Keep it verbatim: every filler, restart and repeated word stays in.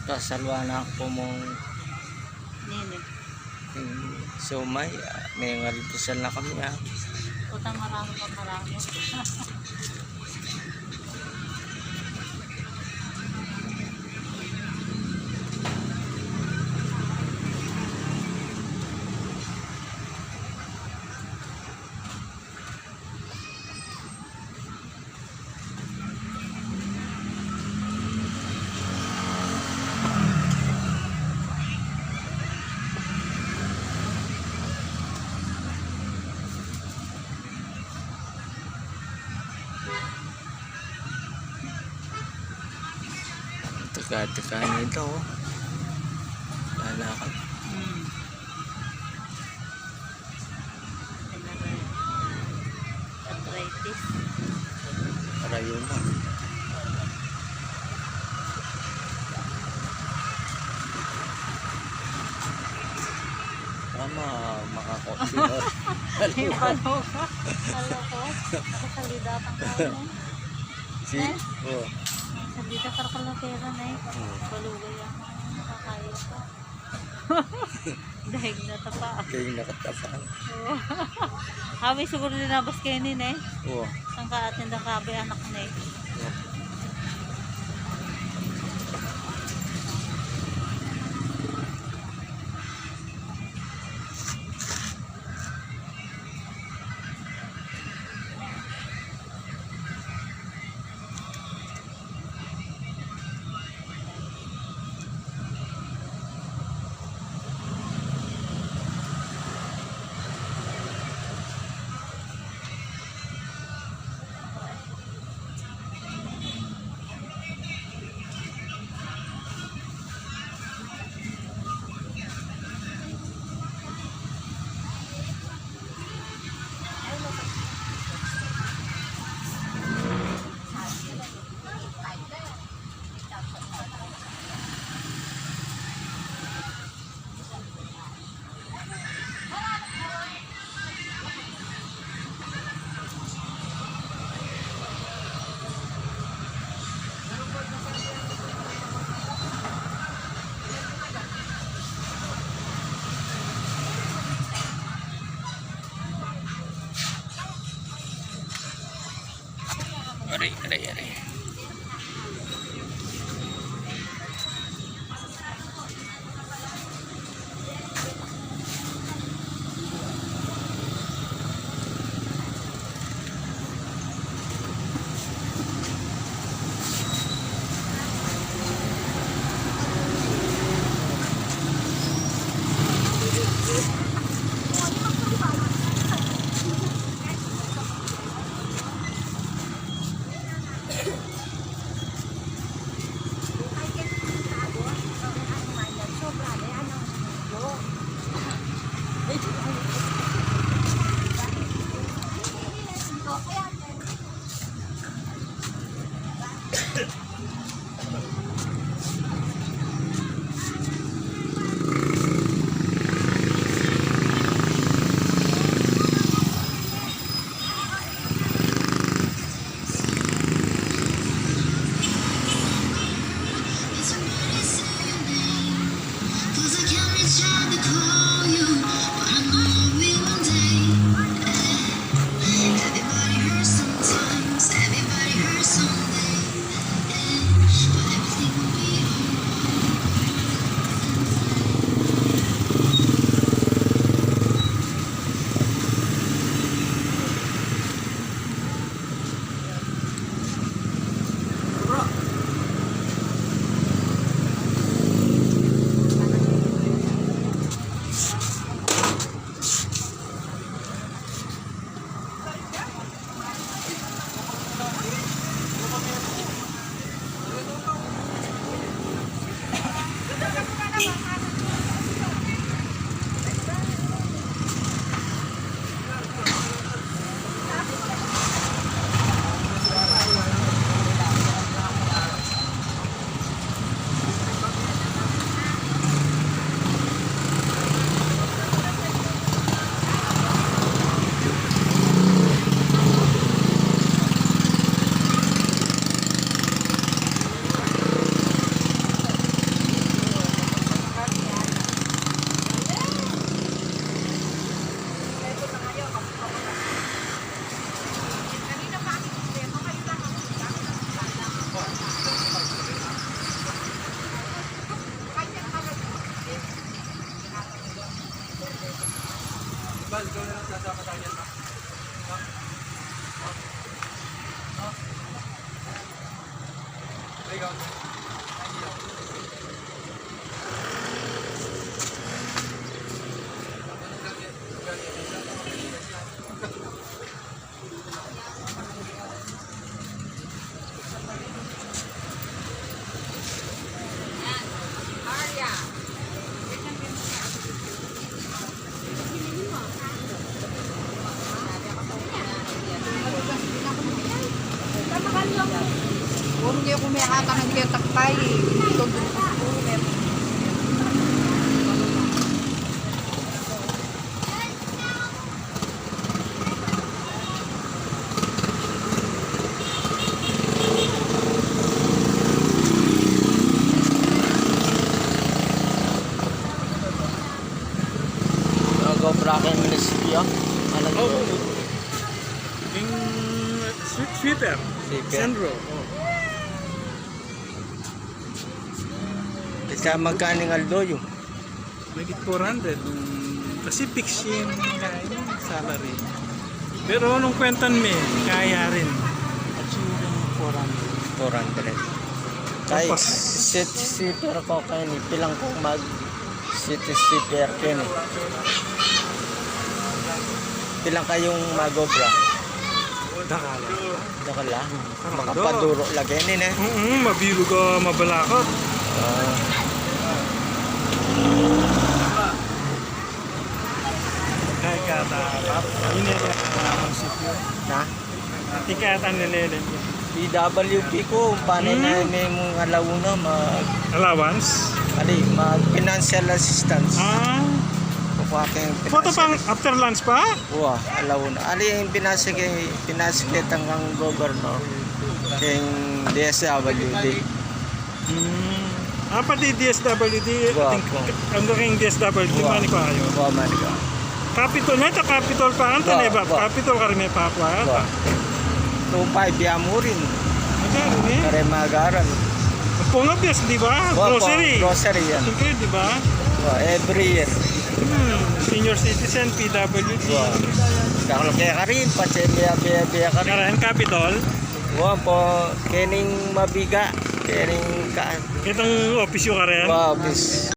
Kasalwa na ku mung nini. Hmm, so may, ah, may ngaldasan na kami, ah. Puta, marami pa, marami. Teka-teka na ito, oh. Lalakad. Hmm. Arthritis. Rayuma. Tama, makakotse na. Yung pano ka? Kala ko, nakasalida pang tao, eh. Si, eh? Oh. Salida, karakal na pera na, eh. Hmm. Balugay ang mga nakakaya ko. Dahil natapa. Dahil nakatapa. Oo. Kami siguro linabas kayo nin, eh. Oo. Saan ka atin na kabe anak na, eh. Oo. Aray, aray, aray. Puro niya kumihata ng ketak pa, eh. Ito, dun sa school, eh. Nag-obra keng munisipyo. Ano? Oh, yung sweep-, sweeper. Sweeper. Sandro. Oh. Kasi magkaning aldo yun? Mahigit four hundred. Kasi fixed yung salary. Pero nung kwentan me, kaya rin. At yung four hundred. Four hundred. Kay tapos, city sweeper ko keni, pilan kung mag city sweeper keni? Pilan kayung mag-obra? Dakal. Dakal lang. Makapaduro lagi nin, eh. Mm, mabilug a mabalakad. Ah. Kaya kata, ini, munisipyo. Na? Ati kaya tan nilele. P W D ku, panay na may mung alauna, mag- Allowance? Ali, mag financial assistance. Ah. Kukuha keng financial assistance. Pang after lunch pa? Wa, alauna. Ali, ing pinasa ke, pinasa ke tanggang governor, keng D S W D. Hmm. Ah, pati D S W D, wa, ating wa. Ang dating D S W D, wa. Mani ko ayo. Wa, mani ko. Capitol na ito, Capitol pa, ang wa, tanay ba? Wa. Capitol ka rin may pa, wa. Wa. Two five, ya mu rin. Magkano, eh? Kare magaran. Pang abis, di ba? Wa, grocery. Pang grocery, yan. Siyempre, di ba? Wa, every year. Hmm, senior citizen, P W D. Wa. Dakal kaya karin, patse biya, biya, biya karin. Karen Capitol? Wa, pa, kening mabiga, kening ka- Itong office yu karin? Wa, office.